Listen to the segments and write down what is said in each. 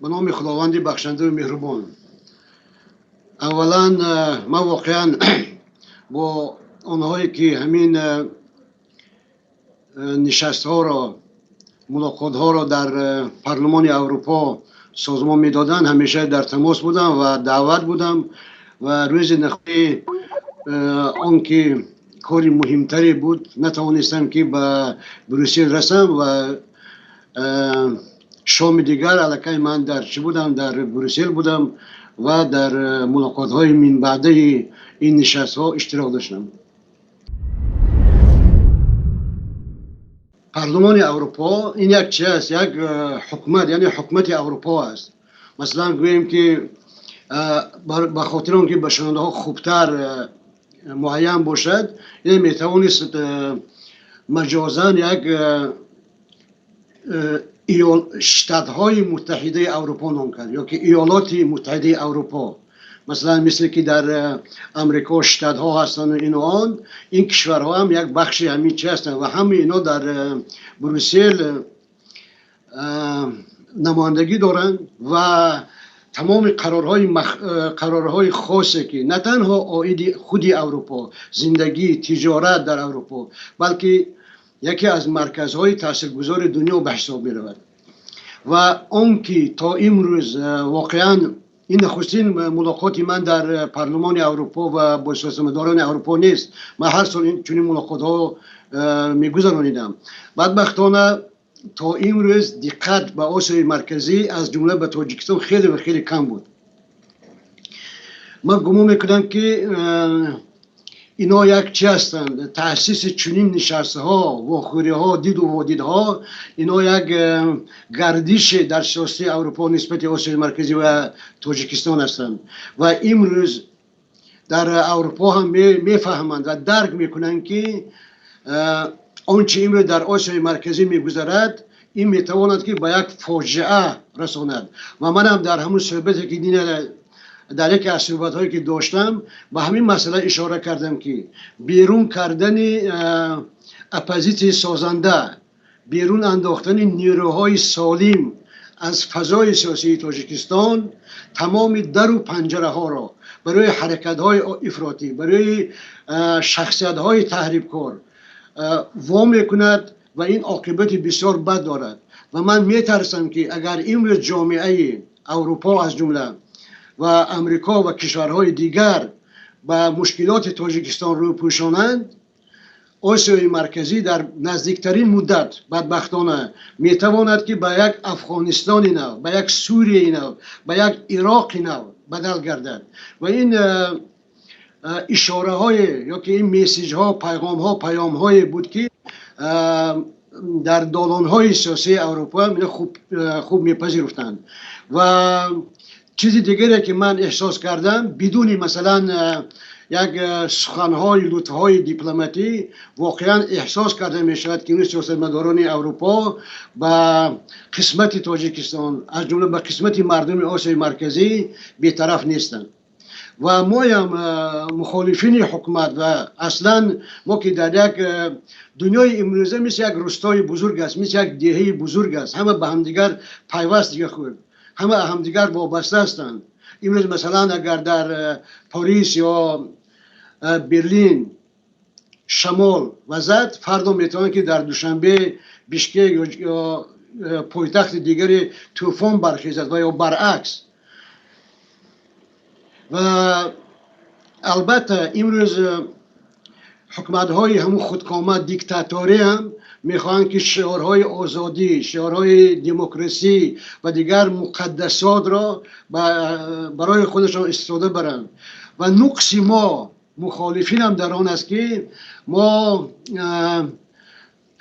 Ба номи Худованди бахшандаю меҳрубон. Аввалан, ман воқеан бо онҳое, ки ҳамин нишастҳоро, мулоқотҳоро дар Парлумони Аврупо созмон медоданд, ҳамеша дар тамос будам ва даъват будам ва рӯзи нахусти он ки кори муҳимтаре буд, натавонистам, ки ба Брюссел расам ва шоми дигар аллакай ман дар чӣ будам, дар Брюссел будам ва дар мулоқотҳои минбаъдаи ин нишастҳо иштирок доштам. Парлумони Аврупо ин як чи аст? Як ҳукумат, яъне ҳукумати Аврупо аст. Масалан, гӯем, ки ба хотири он ки ба шунавандаҳо хубтар муайян бошад, ин метавонист маҷозан як Штатҳои Муттаҳидаи Аврупо ном кард ё ки Иёлоти Муттаҳидаи Аврупо. Масалан, мисле ки дар Амрико штатҳо ҳастанд, ину он, ин кишварҳо ҳам як бахши ҳамин чи ҳастанд ва ҳамаи ино дар Брюссел намояндагӣ доранд ва тамоми қарорҳои хосе, ки на танҳо оиди худи Аврупо, зиндагӣ, тиҷорат дар Аврупо, балки яке аз марказҳои таъсиргузори дунё ба ҳисоб меравад. Ва он ки то имрӯз воқеан ин нахустин мулоқоти ман дар Парлумони Аврупо ва бо сиёсатмадорони Аврупо нест. Ман ҳар сол чунин мулоқотҳо мегузаронидам. Бадбахтона, то имрӯз диққат ба Осиёи Марказӣ, аз ҷумла ба Тоҷикистон, хеле ва хеле кам буд. Ман гумон мекунам, ки ино як чи ҳастанд, таъсиси чунин нишастҳо, вохӯриҳо, диду водидҳо, ино як гардише дар сиёсати Аврупо нисбати Осиёи Марказӣ ва Тоҷикистон ҳастанд ва имрӯз дар Аврупо ҳам мефаҳманд ва дарк мекунанд, ки он чи имрӯз дар Осиёи Марказӣ мегузарад, ин метавонад, ки ба як фоҷиа расонад. Ва манам дар ҳамун суҳбате, ки дар яке аз суҳбатҳое, ки доштам, ба ҳамин масъала ишора кардам, ки берун кардани оппозитсияи созанда, берун андохтани нерӯҳои солим аз фазои сиёсии Тоҷикистон тамоми дару панҷараҳоро барои ҳаракатҳои ифротӣ, барои шахсиятҳои таҳрибкор во мекунад ва ин оқибати бисёр бад дорад. Ва ман метарсам, ки агар имрӯз ҷомеаи Аврупо, аз ҷумла ва Амрико ва кишварҳои дигар, ба мушкилоти Тоҷикистон рӯ пӯшонанд, Осиёи Марказӣ дар наздиктарин муддат, бадбахтона, метавонад, ки ба як Афғонистони нав, ба як Сурияи нав, ба як Ироқи нав бадал гардад. Ва ин ишораҳое ё ки ин мессиҷҳо, пайғомҳо, паёмҳое буд, ки дар долонҳои сиёсии Аврупо хуб хуб мепазируфтанд. Ва чизи дигаре, ки ман эҳсос кардам, бидуни, масалан, як суханҳои лутфҳои дипломатӣ, воқеан эҳсос карда мешавад, ки имрӯз сиёсатмадорони Аврупо ба қисмати Тоҷикистон, аз ҷумла ба қисмати мардуми Осиёи Марказӣ, бетараф нестанд. Ва моям, мухолифини ҳукумат, ва аслан мо, ки дар як дунёи имрӯза мисли як рустои бузург аст, мисли як деҳаи бузург аст, ҳама ба ҳамдигар пайваст, дига худ ҳама ҳамдигар вобаста ҳастанд. Имрӯз, масалан, агар дар Парис ё Берлин шамол вазад, фардо метавонад, ки дар Душанбе, Бишкек ё пойтахти дигаре тӯфон бархезад ва ё баръакс. Ва албатта, имрӯз ҳукуматҳои ҳамун худкома, диктаторӣ ҳам мехоҳанд, ки шиорҳои озодӣ, шиорҳои демократсӣ ва дигар муқаддасотро барои худашон истифода баранд. Ва нуқси мо, мухолифинам, дар он аст, ки мо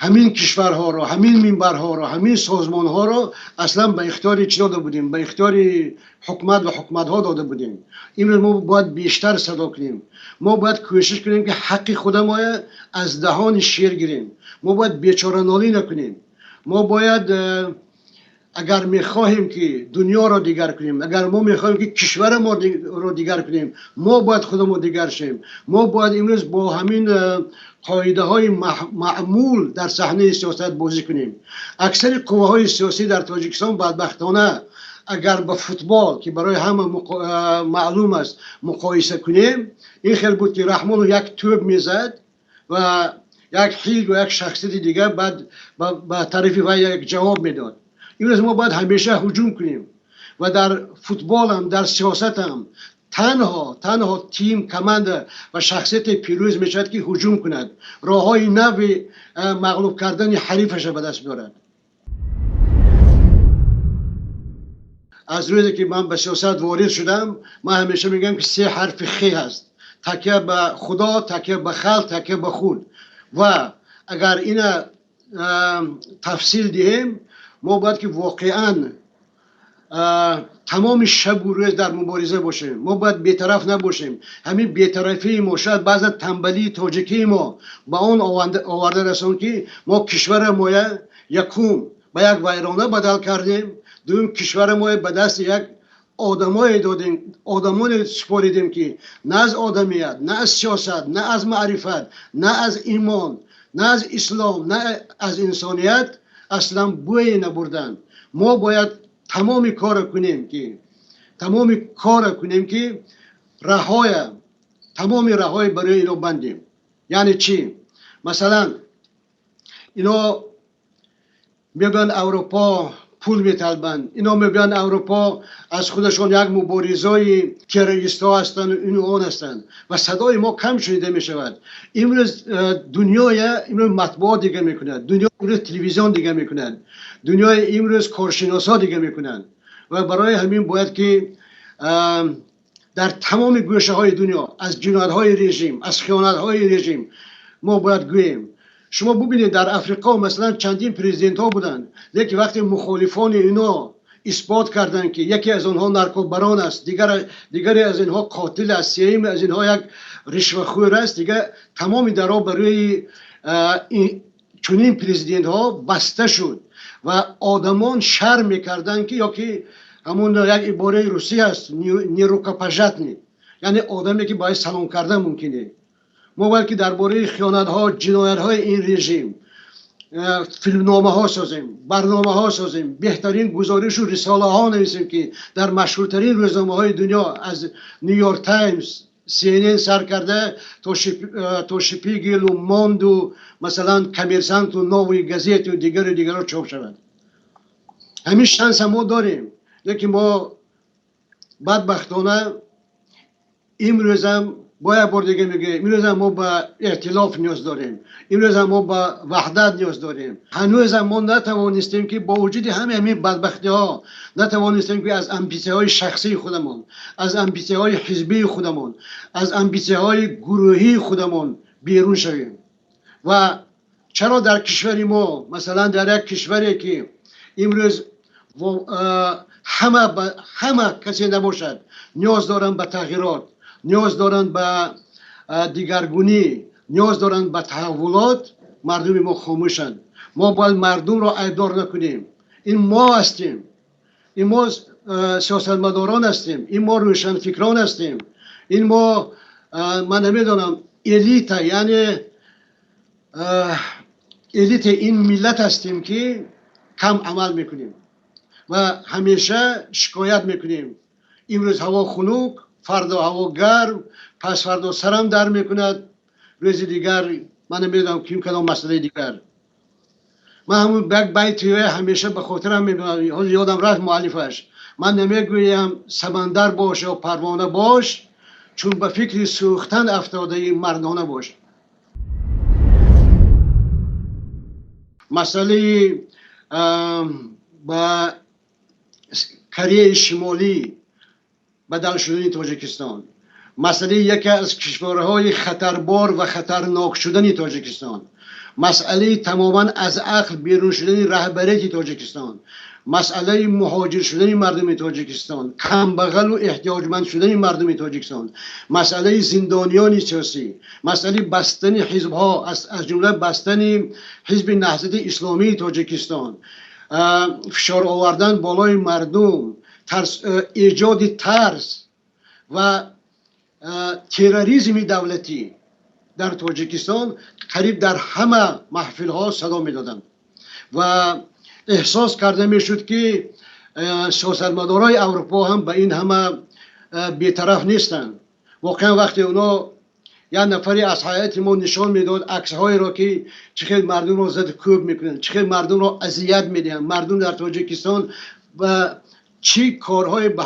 ҳамин кишварҳоро, ҳамин минбарҳоро, ҳамин созмонҳоро аслан ба ихтиёри чӣ дода будем? Ба ихтиёри ҳукумат ва ҳукуматҳо дода будем. Имрӯз мо бояд бештар садо кунем. Мо бояд кӯшиш кунем, ки ҳаққи худамоя аз даҳони шер гирем. Мо бояд бечоранолӣ накунем. Мо бояд, агар мехоҳем, ки дунёро дигар кунем, агар мо мехоҳем, ки кишвараморо дигар кунем, мо бояд худамо дигар шавем. Мо бояд имрӯз бо ҳамин қоидаҳои маъмул дар саҳнаи сиёсат бозӣ кунем. Аксари қувваҳои сиёсӣ дар Тоҷикистон, бадбахтона, Агар ба футбол, ки барои ҳама маълум аст, муқоиса кунем, ин хел буд, ки Раҳмонов як тӯб мезад ва як ҳизб ва як шахсияти дигар баъд ба тарафи вай як ҷавоб медод. Имрӯз мо бояд ҳамеша ҳуҷум кунем ва дар футболам, дар сиёсатам танҳо тим, команда ва шахсияте пирӯз мешавад, ки ҳуҷум кунад, роҳҳои нави мағлуб кардани ҳарифаша ба даст биёрад. Аз рӯзе ки ман ба сиёсат ворид шудам, ман ҳамеша мегӯям, ки се ҳарфи хе ҳаст: такя ба Худо, такя ба халқ, такя ба худ. Ва агар ина тафсил диҳем, мо бояд ки воқеан тамоми шабу рӯз дар мубориза бошем. Мо бояд бетараф набошем. Ҳамин бетарафии мо, шояд баъзан тамбалии тоҷикии мо ба он оварда расон, ки мо кишвара моя якум ба як вайрона бадал кардем, дуюм кишвара моя ба дасти як одамое додем, одамоне супоридем, ки на аз одамият, на аз сиёсат, на аз маърифат, на аз имон, на аз ислом, на аз инсоният аслан бӯе набурданд. Мо бояд тамоми кора кунем, ки раҳоя, тамоми раҳои барои ино бандем. Яъне чӣ? Масалан, ино мебиёнд Аврупо, пул металбанд, ино мебиёнд Аврупо, аз худашон як муборизои террористҳо ҳастанд, ину он ҳастанд ва садои мо кам шунида мешавад. Имрӯз дунёя имрӯз матбуот дига мекунад, дунё имрӯз телевизион дига мекунад, дунёи имрӯз коршиносҳо дига мекунанд. Ва барои ҳамин бояд ки дар тамоми гӯшаҳои дунё аз ҷиноятҳои режим, аз хиёнатҳои режим мо бояд гӯем. Шумо бубинед, дар Африқо масалан чандин президентҳо буданд, лекин вақте мухолифони ино исбот карданд, ки яке аз онҳо наркобарон аст, дигаре аз инҳо қотил аст, сеюме аз инҳо як ришвахӯр аст, дигар тамоми дарҳо барои чунин президентҳо баста шуд ва одамон шарм мекарданд, ки ёки ҳамун як ибораи русӣ аст, нерукопожатный, яъне одаме ки бояд салом кардан мумкине. Мо бояд ки дар бораи хиёнатҳо, ҷиноятҳои ин режим филмномаҳо созем, барномаҳо созем, беҳтарин гузоришу рисолаҳо нависем, ки дар машҳуртарин рӯзномаҳои дунё аз Нью-Йорк Таймс, CNN сар карда то Шпигелу Монду, масалан, Коммерсанту, Новую газету, дигару дигарро чоп шавад. Ҳамин шанса мо дорем, лекин мо бадбахтона имрӯзам бо як бор дига мегӯем, имрӯзам мо ба эътилоф ниёз дорем, имрӯзам мо ба ваҳдат ниёз дорем. Ҳанӯзам мо натавонистем, ки бо вуҷуди ҳамаи ҳамин бадбахтиҳо натавонистем, ки аз амбитсияҳои шахсии худамон, аз амбитсияҳои ҳизбии худамон, аз амбитсияҳои гурӯҳии худамон берун шавем. Ва чаро дар кишвари мо, масалан, дар як кишваре ки имрӯз ҳама касе набошад, ниёз доранд ба тағйирот, ниёз доранд ба дигаргунӣ, ниёз доранд ба таҳаввулот, мардуми мо хомӯшанд? Мо бояд мардумро айбдор накунем. Ин мо ҳастем, ин мо сиёсатмадорон ҳастем, ин мо рӯшанфикрон ҳастем, ин мо, ман намедонам, элита, яъне элитаи ин миллат ҳастем, ки кам амал мекунем ва ҳамеша шикоят мекунем: имрӯз ҳаво хунук, фардо ҳаво гарм, пасфардо сарам дар мекунад, рӯзи дигар ман намедонам ким, кадом масъалаи дигар. Ман ҳамун як байти ҳамеша ба хотирам мебинам, ҳозир ёдам рафт муаллифаш: «Ман намегӯям самандар бош ё парвона бош, чун ба фикри сӯхтан афтодаи мардона бош». Масъалаи ба Кореяи Шимолӣ бадал шудани Тоҷикистон, масъалаи яке аз кишварҳои хатарбор ва хатарнок шудани Тоҷикистон, масъалаи тамоман аз ақл берун шудани раҳбарияти Тоҷикистон, масъалаи муҳоҷир шудани мардуми Тоҷикистон, камбағалу эҳтиёҷманд шудани мардуми Тоҷикистон, масъалаи зиндониёни сиёсӣ, масъалаи бастани ҳизбҳо, аз ҷумла бастани Ҳизби Наҳзати Исломии Тоҷикистон, фишор овардан болои мардум, эҷоди тарс ва терроризми давлатӣ дар Тоҷикистон қариб дар ҳама маҳфилҳо садо медоданд ва эҳсос карда мешуд, ки Сиёсатмадорои Аврупо ҳам ба ин ҳама бетараф нестанд. Воқеан, вақте онҳо як нафаре аз ҳайати мо нишон медод аксҳоеро, ки чӣ хел мардумро заду кӯб мекунанд, чӣ хел мардумро азият медиҳанд, мардум дар Тоҷикистон ва чӣ корҳое ба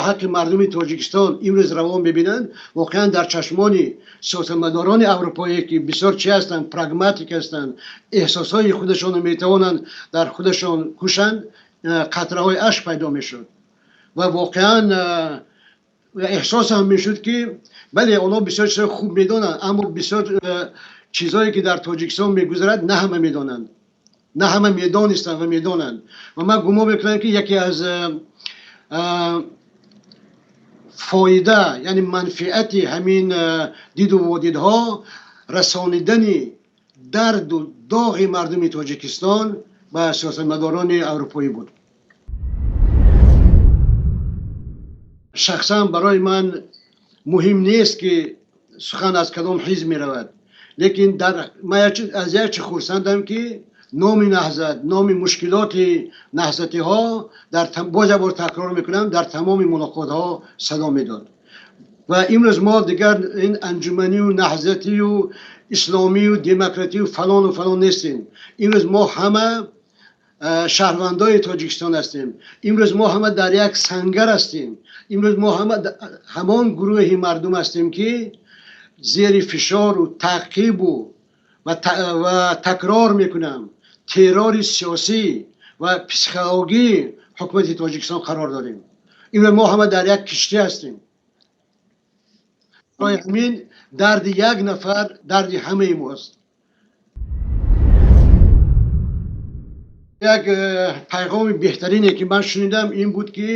ҳаққи мардуми Тоҷикистон имрӯз равон мебинанд, воқеан дар чашмони сиёсатмадорони аврупоие, ки бисёр чӣ ҳастанд, прагматик ҳастанд, эҳсосҳои худашонро метавонанд дар худашон кушанд, қатраҳои ашк пайдо мешуд ва воқеан эҳсос ҳам мешуд, ки бале, онҳо бисёр чизҳои хуб медонанд, аммо бисёр чизҳое, ки дар Тоҷикистон мегузарад, на ҳама медонанд, на ҳама медонистанд ва медонанд. Ва ман гумон мекунам, ки яке аз фоида, яъне манфиати ҳамин диду водидҳо расонидани дарду доғи мардуми Тоҷикистон ба сиёсатмадорони аврупоӣ буд. Шахсан барои ман муҳим нест, ки сухан аз кадом ҳизб меравад, лекин ман аз як чи хурсандам, ки номи Наҳзат, номи мушкилоти наҳзатиҳо боз як бор такрор мекунам, дар тамоми мулоқотҳо садо медод. Ва имрӯз мо дигар ин анҷуманию наҳзатию исломию демократию фалону фалон нестем. Имрӯз мо ҳама шаҳрвандои Тоҷикистон ҳастем. Имрӯз мо ҳама дар як сангар ҳастем. Имрӯз мо ҳама ҳамон гурӯҳи мардум ҳастем, ки зери фишору таъқибу ва такрор мекунам, террори сиёсӣ ва психологии ҳукумати Тоҷикистон қарор дорем. Имрӯз мо ҳама дар як киштӣ ҳастем. Барои ҳамин дарди як нафар дарди ҳамаи мост. Як пайғоми беҳтарине, ки ман шунидам, ин буд, ки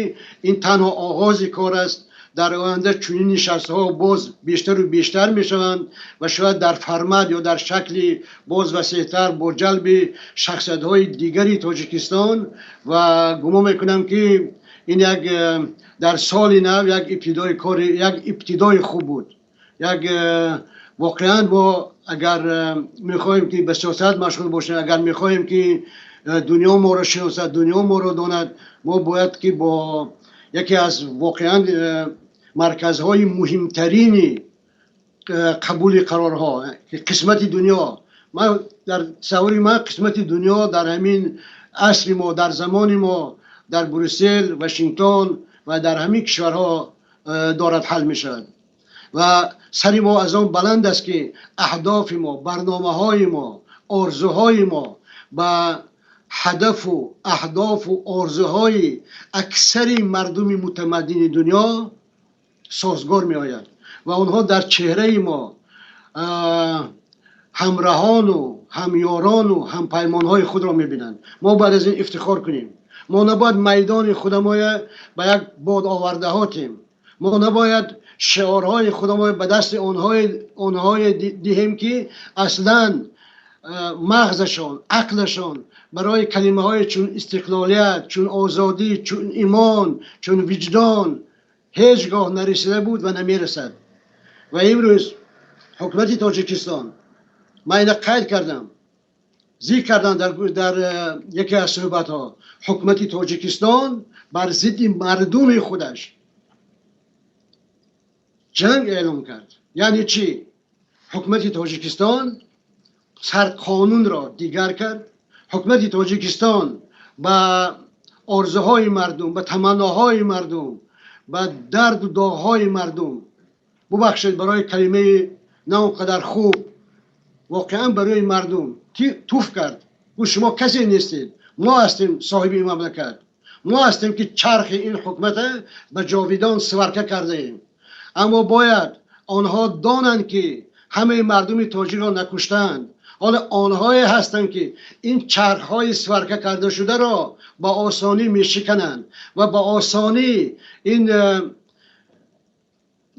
ин танҳо оғози кор аст. Дар оянда чунин нишастҳо боз бештару бештар мешаванд ва шояд дар формат ё дар шакли боз васеътар бо ҷалби шахсиятҳои дигари Тоҷикистон. Ва гумон мекунам, ки ин як дар соли нав як ибтидои кори, як ибтидои хуб буд. Як воқеан мо агар мехоҳем, ки ба сиёсат машғул бошем, агар мехоҳем, ки дунё моро шиносад, дунё моро донад, мо бояд ки бо яке аз воқеан марказҳои муҳимтарини қабули қарорҳо, қисмати дунё, ман дар тасаввури ман қисмати дунё дар ҳамин асри мо, дар замони мо, дар Брюссел, Вашингтон ва дар ҳамин кишварҳо дорад ҳал мешавад. Ва сари мо аз он баланд аст, ки аҳдофи мо, барномаҳои мо, орзуҳои мо ба ҳадафу аҳдофу орзуҳои аксари мардуми мутамаддини дунё созгор меояд ва онҳо дар чеҳраи мо ҳамраҳону ҳамёрону ҳампаймонҳои худро мебинанд. Мо бояд аз ин ифтихор кунем. Мо набояд майдони худамоя ба як бод овардаҳо тем. Мо набояд шиорҳои худамоя ба дасти онҳое диҳем, ки аслан мағзашон, ақлашон барои калимаҳои чун истиқлолият, чун озодӣ, чун имон, чун виҷдон ҳеҷ гоҳ нарасида буд ва намерасад. Ва имрӯз ҳукумати Тоҷикистон, ман ина қайд кардам, зикр кардам дар яке аз суҳбатҳо, ҳукумати Тоҷикистон бар зидди мардуми худаш ҷанг эълон кард. Яъне чӣ? Ҳукумати Тоҷикистон сарқонунро дигар кард. Ҳукумати Тоҷикистон ба орзуҳои мардум, ба таманноҳои мардум, ба дарду доғҳои мардум, бубахшед барои калимаи на он қадар хуб, воқеан барои мардум туф кард. Гуфт: шумо касе нестед, мо ҳастем соҳиби ин мамлакат, мо ҳастем, ки чархи ин ҳукумата ба ҷовидон сварка кардаем. Аммо бояд онҳо донанд, ки ҳамаи мардуми тоҷикро накуштаанд. Ҳоло онҳое ҳастанд, ки ин чархҳои сварка карда шударо ба осонӣ мешикананд ва ба осонӣ ин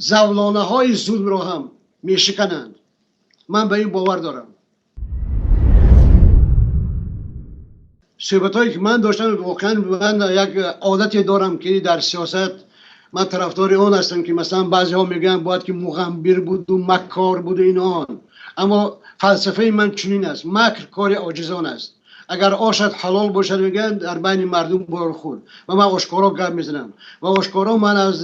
завлонаҳои зулмро ҳам мешикананд. Ман ба ин бовар дорам. Суҳбатҳое, ки ман доштам, воқеан ман як одате дорам, ки дар сиёсат ман тарафдори он ҳастам, ки масалан баъзеҳо мегӯянд, бояд ки муғамбир буду маккор буду ин он, аммо фалсафаи ман чунин аст: макр кори оҷизон аст. Агар ошат ҳалол бошад, мегӯянд, дар байни мардум бор хӯр. Ва ман ошкоро гап мезанам ва ошкоро ман аз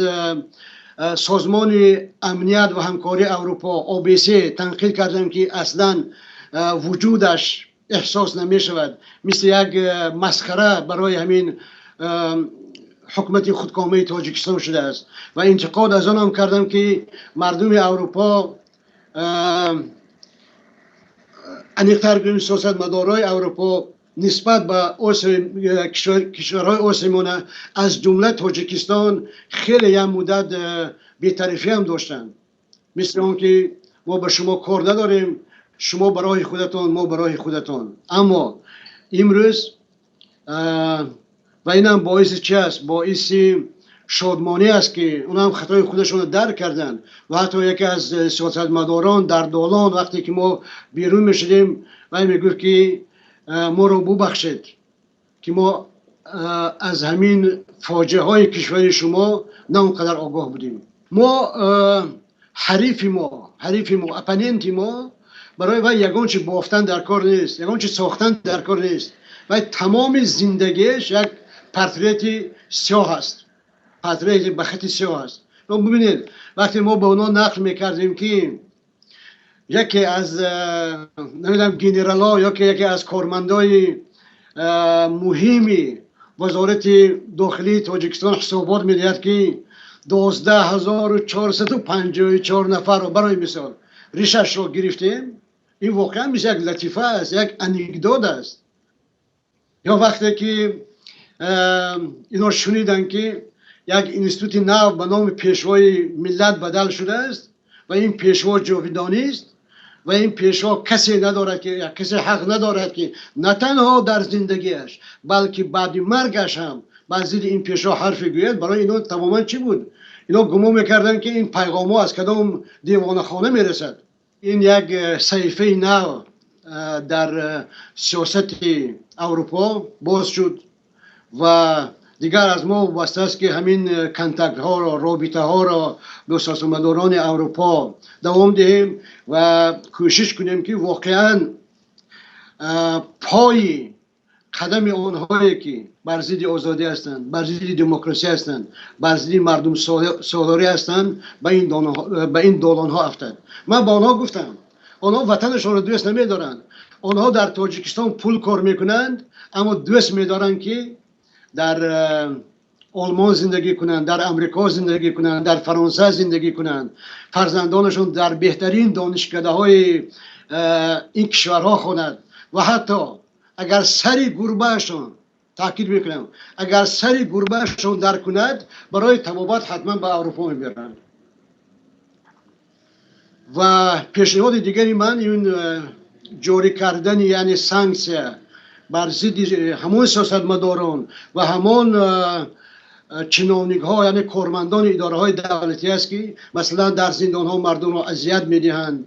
Созмони амният ва ҳамкории Аврупо, ОБСЕ, танқид кардам, ки аслан вуҷудаш эҳсос намешавад, мисли як масхара барои ҳамин ҳукумати худкомаи Тоҷикистон шудааст. Ва интиқод аз онам кардам, ки мардуми Аврупо, аниқтар гӯем, сиёсатмадорои Аврупо нисбат ба кишварҳои Осиёи Миёна, аз ҷумла Тоҷикистон, хеле як муддат бетарафӣ ҳам доштанд, мисли он ки мо ба шумо кор надорем, шумо ба роҳи худатон, мо ба роҳи худатон. Аммо имрӯз, ва инам боиси чи аст? Боиси шодмонӣ аст, ки онам хатои худашонро дарк карданд. Ва ҳатто яке аз сиёсатмадорон дар долон, вақте ки мо берун мешудем, вай мегуфт, ки моро бубахшед, ки мо аз ҳамин фоҷиаҳои кишвари шумо на он қадар огоҳ будем. Мо ҳарифи мо, оппоненти мо, барои вай ягон чи бофтан дар кор нест, ягон чи сохтан дар кор нест. Вай тамоми зиндагиаш як портрети сиёҳ аст, портрети ба хати сиёҳ аст. Бибинед, вақте мо ба онҳо нақл мекардем, ки яке аз, намедонам, генерало ё ки яке аз кормандои муҳими Вазорати дохилии Тоҷикистон ҳисобот медиҳад, ки 12 454 нафарро, барои мисол, ришашро гирифтем, ин воқеан мисли як латифа аст, як анекдот аст. Ё вақте ки ино шуниданд, ки як институти нав ба номи пешвои миллат бадал шудааст ва ин пешво ҷовидонист ва ин пешво касе надорад, ки касе ҳақ надорад, ки на танҳо дар зиндагиаш, балки баъди маргаш ҳам бар зидди ин пешво ҳарфе гӯяд, барои ино тамоман чӣ буд? Ино гумон мекарданд, ки ин пайғомҳо аз кадом девонахона мерасад. Ин як саҳифаи нав дар сиёсати Аврупо боз шуд ва дигар аз мо вобаста аст, ки ҳамин контактҳоро, робитаҳоро бо сиёсатмадорони Аврупо давом диҳем ва кӯшиш кунем, ки воқеан пои қадами онҳое, ки бар зидди озодӣ ҳастанд, бар зидди демократсия ҳастанд, бар зидди мардумсолорӣ ҳастанд, ба ин долонҳо афтад. Ман ба онҳо гуфтам: онҳо ватанашонро дӯст намедоранд, онҳо дар Тоҷикистон пул кор мекунанд, аммо дӯст медоранд, ки дар Олмон зиндагӣ кунанд, дар Амрико зиндагӣ кунанд, дар Фаронса зиндагӣ кунанд, фарзандонашон дар беҳтарин донишкадаҳои ин кишварҳо хонад ва ҳатто агар сари гурбаашон, таъкид мекунам, агар сари гурбаашон дард кунад, барои табобат ҳатман ба Аврупо мебаранд. Ва пешниҳоди дигари ман ин ҷорӣ кардани, яъне санксия бар зидди ҳамон сиёсатмадорон ва ҳамон чиновникҳо, яъне кормандони идораҳои давлатӣ аст, ки масалан дар зиндонҳо мардумро азият медиҳанд,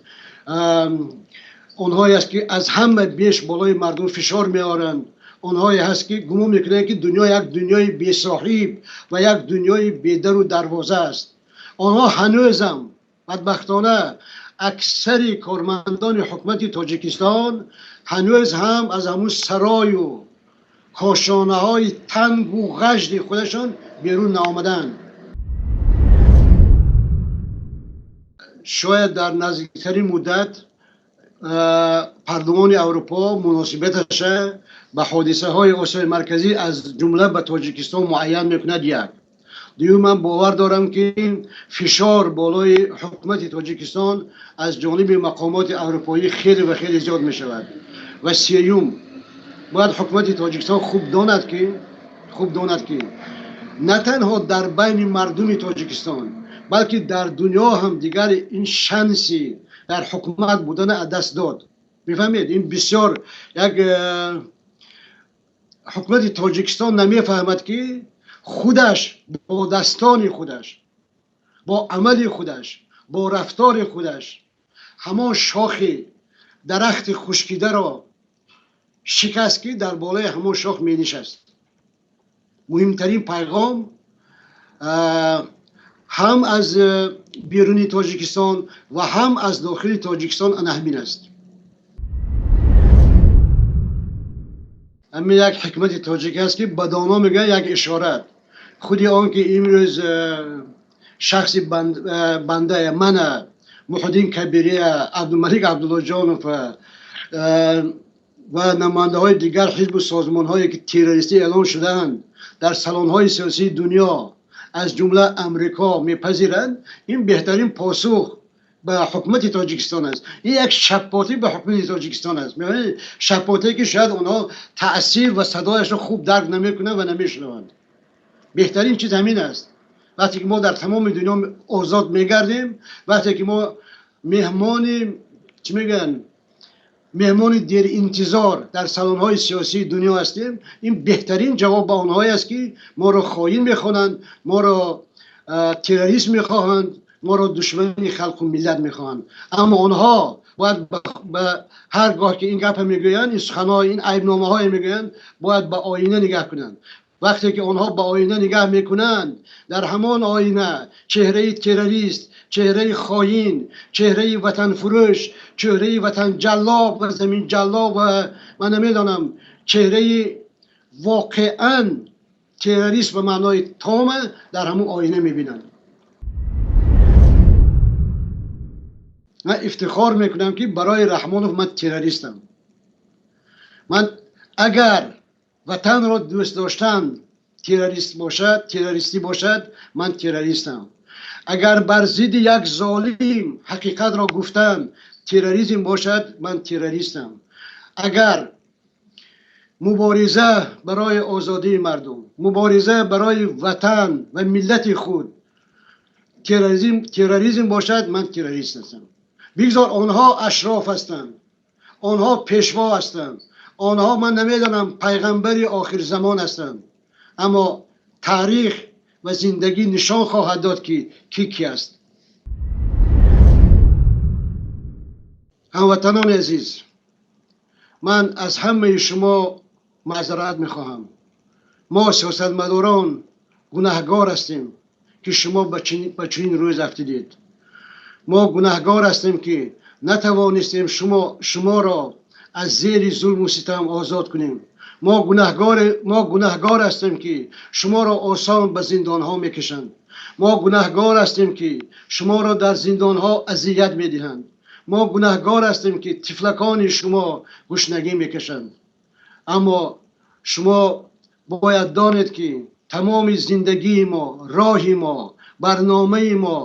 онҳое аст, ки аз ҳама беш болои мардум фишор меоранд, онҳое ҳаст, ки гумон мекунанд, ки дунё як дунёи бесоҳиб ва як дунёи бедару дарвоза аст. Онҳо ҳанӯзам, бадбахтона, аксари кормандони ҳукумати Тоҷикистон ҳанӯз ҳам аз ҳамун сарою кошонаҳои тангу ғажди худашон берун наомаданд. Шояд дар наздиктарин муддат Парлумони Аврупо муносибаташа ба ҳодисаҳои Осиёи Марказӣ, аз ҷумла ба Тоҷикистон, муайян мекунад. Як дуюм, ман бовар дорам, ки фишор болои ҳукумати Тоҷикистон аз ҷониби мақомоти аврупоӣ хеле ва хеле зиёд мешавад. Ва сеюм, бояд ҳукумати Тоҷикистон хуб донад, ки на танҳо дар байни мардуми Тоҷикистон, балки дар дунё ҳам дигар ин шанси дар ҳукумат будана аз даст дод. Мефаҳмед, ин бисёр як ҳукумати Тоҷикистон намефаҳмад, ки худаш бо дастони худаш, бо амали худаш, бо рафтори худаш ҳамон шохи дарахти хушкидаро шикаст, ки дар болои ҳамон шох менишаст. Муҳимтарин пайғом ҳам аз беруни Тоҷикистон ва ҳам аз дохили Тоҷикистон ана ҳамин аст. Ҳамин як ҳикмати тоҷик аст, ки ба доно мегӯянд як ишорат. Худи он ки имрӯз шахси банда мана, Муҳиддин Кабирия, Абдумалик Абдуллоҷонов ва намояндаҳои дигар ҳизбу созмонҳое, ки террористӣ эълон шудаанд, дар салонҳои сиёсии дунё, аз ҷумла Амрико, мепазиранд, ин беҳтарин посух ба ҳукумати Тоҷикистон аст. Ин як шаппотӣ ба ҳукумати Тоҷикистон аст. Шаппоте, ки шояд онҳо таъсир ва садояшро хуб дарк намекунанд ва намешунаванд. Беҳтарин чиз ҳамин аст. Вақте ки мо дар тамоми дунё озод мегардем, вақте ки мо меҳмони, чӣ мегӯянд, меҳмони деринтизор дар салонҳои сиёсии дунё ҳастем, ин беҳтарин ҷавоб ба онҳое аст, ки моро хоин мехонанд, моро террорист мехоҳанд, моро душмани халқу миллат мехоҳанд. Аммо онҳо бояд ба ҳар гоҳ ки ин гапа мегӯянд, ин суханҳо, ин айбномаҳое мегӯянд, бояд ба оина нигаҳ кунанд. Вақте ки онҳо ба оина нигаҳ мекунанд, дар ҳамон оина чеҳраи террорист, чеҳраи хоин, чеҳраи ватанфурӯш, чеҳраи ватанҷаллоб ва заминҷаллоб ва ман намедонам, чеҳраи воқеан террорист ба маънои тома дар ҳамон оина мебинанд. Ман ифтихор мекунам, ки барои Раҳмонов ман террористам. Ман агар ватанро дӯст доштан террорист бошад, террористӣ бошад, ман террористам. Агар бар зидди як золим ҳақиқатро гуфтан терроризм бошад, ман террористам. Агар мубориза барои озодии мардум, мубориза барои ватан ва миллати худ терроризм бошад, ман террорист ҳастам. Бигзор онҳо ашроф ҳастанд, онҳо пешво ҳастанд, онҳо ман намедонам пайғамбари охирзамон ҳастанд, аммо таърих ва зиндагӣ нишон хоҳад дод, ки кӣ ки аст. Ҳамватанони азиз, ман аз ҳамаи шумо маъзарат мехоҳам. Мо сиёсатмадорон гунаҳгор ҳастем, ки шумо ба чунин рӯз афтидед. Мо гунаҳгор ҳастем, ки натавонистем шуморо аз зери зулму ситам озод кунем. Мо гунаҳгор ҳастем, ки шуморо осон ба зиндонҳо мекашанд. Мо гунаҳгор ҳастем, ки шуморо дар зиндонҳо азият медиҳанд. Мо гунаҳгор ҳастем, ки тифлакони шумо гушнагӣ мекашанд. Аммо шумо бояд донед, ки тамоми зиндагии мо, роҳи мо, барномаи мо,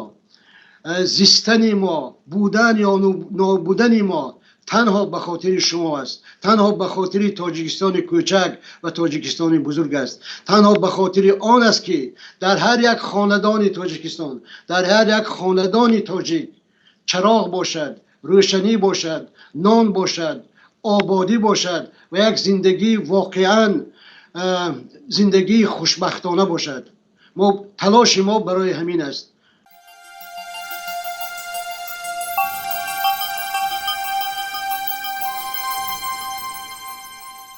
зистани мо, будан ё нобудани мо танҳо ба хотири шумо аст, танҳо ба хотири Тоҷикистони кӯчак ва Тоҷикистони бузург аст, танҳо ба хотири он аст, ки дар ҳар як хонадони Тоҷикистон, дар ҳар як хонадони тоҷик чароғ бошад, рӯшанӣ бошад, нон бошад, ободӣ бошад ва як зиндагии воқеан зиндагии хушбахтона бошад. Талоши мо барои ҳамин аст.